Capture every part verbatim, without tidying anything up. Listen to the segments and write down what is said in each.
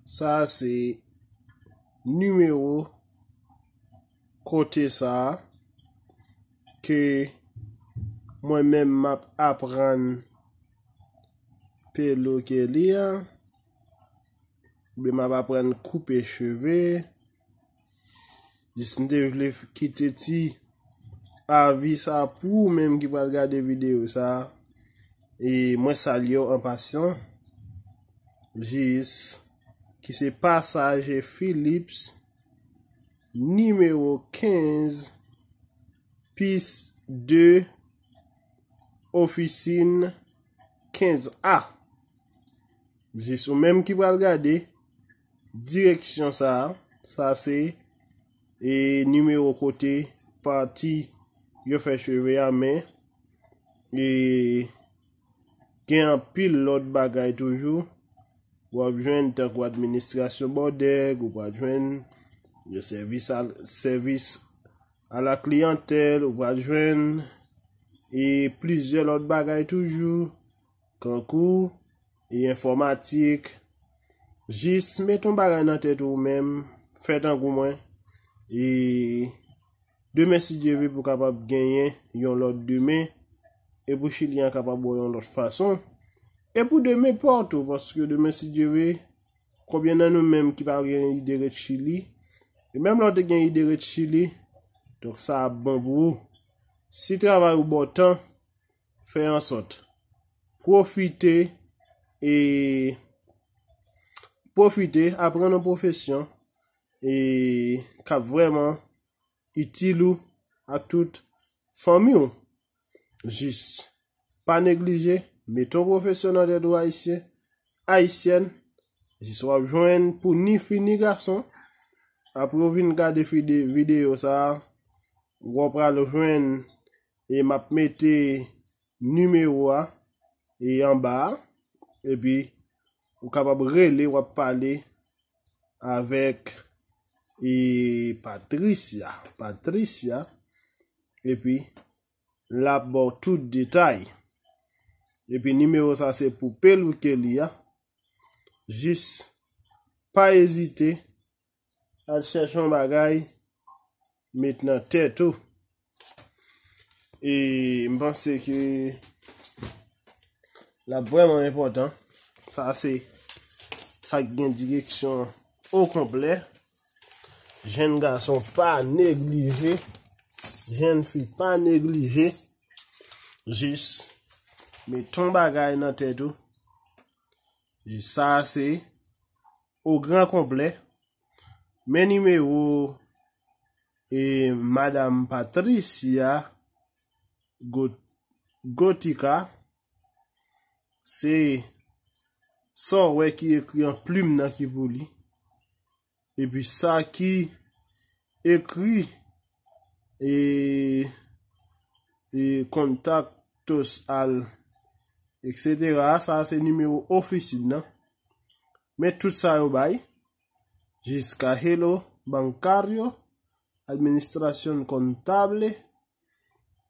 Sa se nimewo kote sa a ke mwen menm m ap aprann peloke li a, oubyen m ap aprann koupe cheve. Jis m te vle kite ti avi sa pou ou menm ki pral gade videyo sa a. E mwen salye w an pasan. Jis ki se Pasaje Philips, nimewo kenz, pis de, ofisin kenz A. Jis ou menm ki pral gade direksyon sa a. Sa se e nimewo kote pati yo fè cheve a, men e gen anpil lòt bagay toujou. W ap jwenn tankou administrasyon bòdèg, ou pral jwenn sèvis a, sèvis a la kliyantèl, ou pral jwenn e plizyè lòt bagay toujou, kankou e enfòmatik. Jis met yon bagay nan tèt ou menm, fè tankou mwen. E demen, si Dye vle, pou kapab genyen yon lòt demen, e pou Chili an kapab wè yon lòt fason. E pou demen pa w tou, paske demen, si Dye vle, konbyen nan nou menm ki pa gen ide ret Chili? E menm lè w te gen ide ret Chili, donk sa ap bon pou ou. Si travay ou ba w tan, fè ansòt. Pwofite e pwofite aprann yon pwofesyon e k ap vrèman itil ou ak tout fanmi w. Jis pa neglije, mete yon pwofesyon nan tèt ou, Ayisyen, Ayisyèn. Jis w ap jwenn pou ni fi ni gason. Apre w vin gade fide- videyo sa a, w pral jwenn e m ap mete nimewo a e anba a, epi ou kapab rele, w ap pale avèk e Patricia, Patricia, epi l ap ba w tout detay. Epi nimewo sa se pou peloke li a. Jis pa ezite, al chèche yon bagay, met nan tèt ou. E m panse ke l ap vrèman enpòtan. Sa se sa k gen direksyon o konplè. Jèn gason, pa neglije. Jèn fi, pa neglije. Jis met yon bagay nan tèt ou. E sa se o gran konplè. Men nimewo e Madam Patricia Go- Gotica, se sa w wè ki ekri an plim nan ki pou li. Epi sa ki ekri e e contactos al, et cetera. Sa se nimewo ofisin nan. Men tout sa yo bay. Jis cajero bancario, administración contable,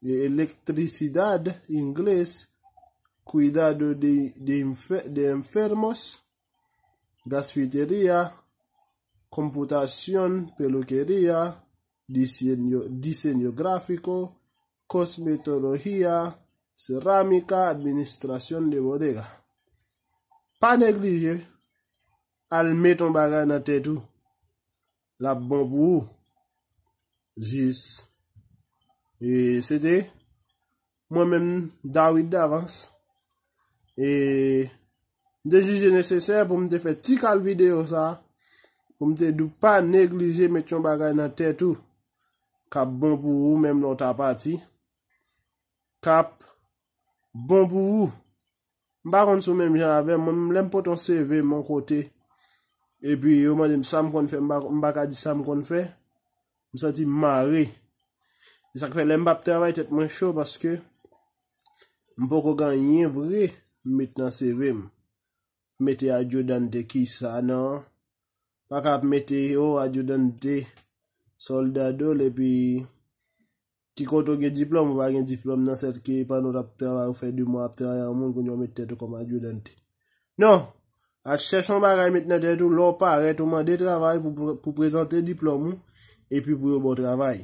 e electricidad, inglés, cuidado de, de, enfe- de enfermos, gasfitería, computación, peluquería, diseño, diseño gráfico, cosmetología, cerámica, administración de bodega. Pa neglije, al met yon bagay nan tèt ou. L ap bon pou ou. Jis. E se te mwen menm, David Davans. E m te jije nesesè pou m te fè ti kal videyo sa a, pou m te di w pa neglije met yon bagay nan tèt ou k ap bon pou ou menm lè w ta pati, k ap bon pou ou. M pa konn si w menm jan avè m, mwen menm lè m pote yon C V m yon kote, epi yo mande m sa m konn fè, m pa, m pa ka di sa m konn fè, m santi m mare. Se sa k fè lè m p ap travay tèt mwen cho paske m poko gen anyen vre m met nan C V m. Mete ayudante kisa nan, pa ka ap mete o ayudante soldado l epi ki kote w gen diplòm, ou pa gen diplòm nan sèt ke pandan w t ap travay, ou fè de mwa ap travay ak yon moun, kounye a w met tèt ou kòm ayudante. Non! Al chèche yon bagay met nan tèt ou, lè w parèt, ou mande travay pou, pou prezante diplòm ou, epi pou yo ba w travay.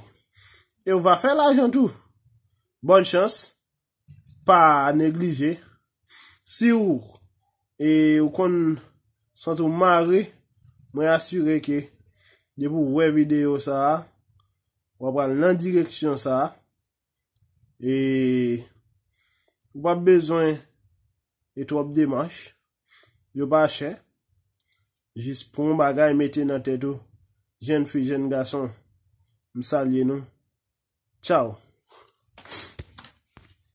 E w va fè lajan tou. Bòn chans, pa neglije. Si w, e, ou konn santi w mare, mwen asire ke depi w wè videyo sa a, w ap pral nan direksyon sa a. E ou p ap bezwen e twòp demach. Yo pa chè. Jis pran yon bagay, mete nan tèt ou. Jèn fi, jèn gason, m salye nou. Tchaw.